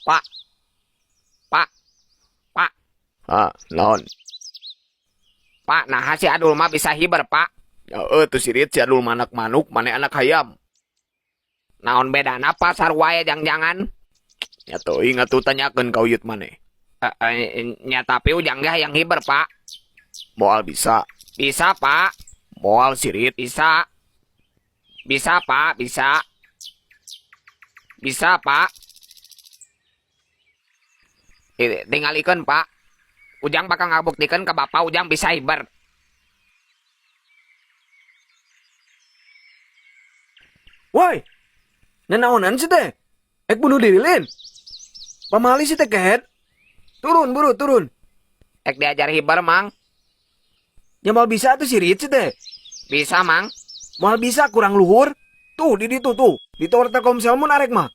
Pak. Pak. Pak. Ah, naon? Pak, nah si Adul mah bisa hiber, Pak. Ya tuh sirit, si Adul mah anak manuk, maneh anak hayam. Naon bedana, Pak, sarua ya jang-jangan. Ya teuing atuh, tanyakeun ka uyut maneh. Eh, nya tapi Ujang ge hayang hiber, Pak. Moal bisa. Bisa, Pak. Moal, sirit. Bisa. Bisa, Pak, bisa. Bisa, Pak. Tingalikeun, Pak. Ujang bakal ngabuktikeun ke Bapak Ujang bisa hiber. Woi, nanaonan sia teh? Ek bunuh diri lin? Pamali sia teh, kehed. Turun, buru, turun. Ek diajar hiber, Mang. Ya moal bisa tuh, sirit sia teh. Bisa, Mang. Moal bisa, kurang luhur. Tuh, di ditu tuh. Di tower Telkomsel mun arek mah.